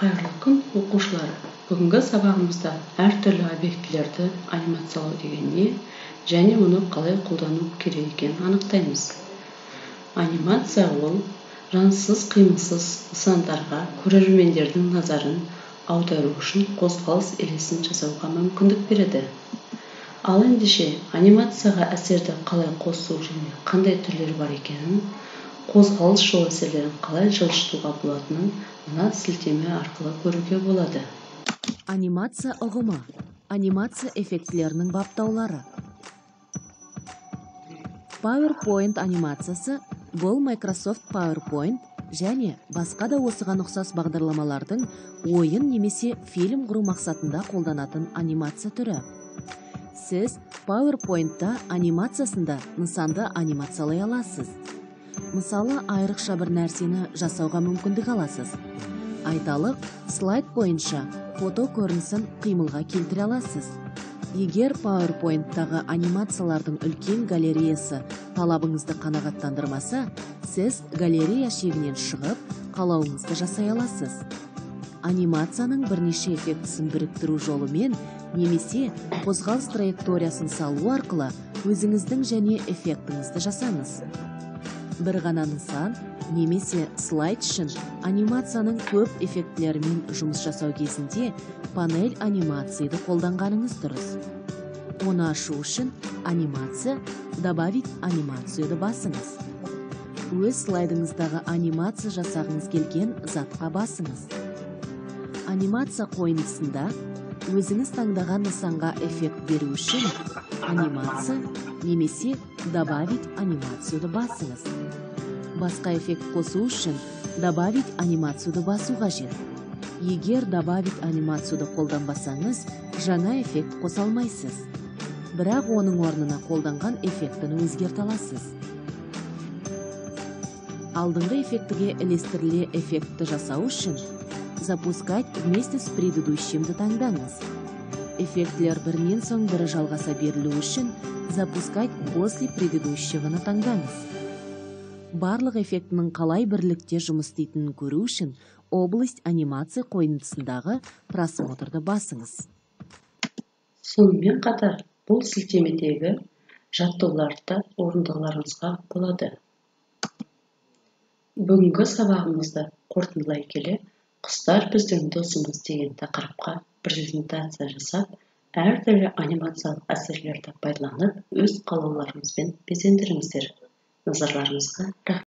Қайырлы күн, оқушылар! Бүгінгі сабағымызда әртүрлі объектілерді анимациялау деген не және оны қалай қолдану керек екенін анықтаймыз. Анимация ол жансыз, қимылсыз нысандарға көрермендердің назарын аудару үшін қозғалыс елесін жасауға мүмкіндік береді. Ал ендеше, анимацияға әсерді қалай қосу және қандай түрлері бар екенін, қозғалыс жол әсерлерін қалай жылжытуға болатынын мына сілтеме арқылы көруге болады. Анимация ұғымы. Анимация эффектілерінің баптаулары. PowerPoint анимациясы бұл Microsoft PowerPoint және басқа да осыған ұқсас бағдарламалардың ойын немесе фильм құру мақсатында қолданатын анимация түрі. Сіз PowerPointта анимациясында нысанды анимациялай аласыз. Мысалы, айрықша бір нәрсені жасауға мүмкіндік аласыз. Айталық, слайд бойынша фото көрінісін қимылға келтіре аласыз. Егер PowerPoint'тағы анимациялардың үлкен галереясы талабыңызды қанағаттандырмаса, сіз галерея шегінен шығып, қалауыңызды жасай аласыз. Анимацияның бірнеше эффектісін біріктіру жолымен немесе қозғалыс траекториясын салу арқылы өзіңіздің және эффектіңізді жасаңыз. Бір ғана нысан немесе слайд үшін анимацияның көп эффектілерімен жұмыс жасау кезінде панель анимацияды қолданғаныңыз дұрыс. Оны ашу үшін «Анимация», «Добавить анимацияды» басыңыз. Өз слайдыңыздағы анимация жасағыңыз келген затқа басыңыз. Анимация қойындысында өзіңіз таңдаған нысанға эффект беру үшін «Анимация» немесе «Добавить анимацияды» басыңыз. Басқа эффект қосу үшін «Добавить анимацияды» басу қажет. Егер «Добавить анимацияды» қолданбасаңыз, жаңа эффект қоса алмайсыз. Бірақ оның орнына қолданған эффектіні өзгерте аласыз. Алдыңғы эффектіге ілестіріле эффектті жасау үшін «Запускать вместе с предыдущимді» таңдаңыз. Эффектілер бірінен соң бірі жалғаса берілу үшін «Запускать после предыдущегоны» таңдаңыз. Барлық эффектінің қалай бірлікте жұмыс істейтінін көру үшін «Область анимации» қойындысындағы «Просмотрды» басыңыз. Сонымен қатар, бұл сілтемедегі жаттығуларды да орындауларыңызға болады. Бүгінгі сабағымызды қорытындылай келе, «Құстар біздің досымыз» деген тақырыпқа презентация жасап, әртүрлі анимациялық әсерлерді пайдаланып, өз қалауларыңызбен безендіріңіздер. Назарларыңызға рахмет!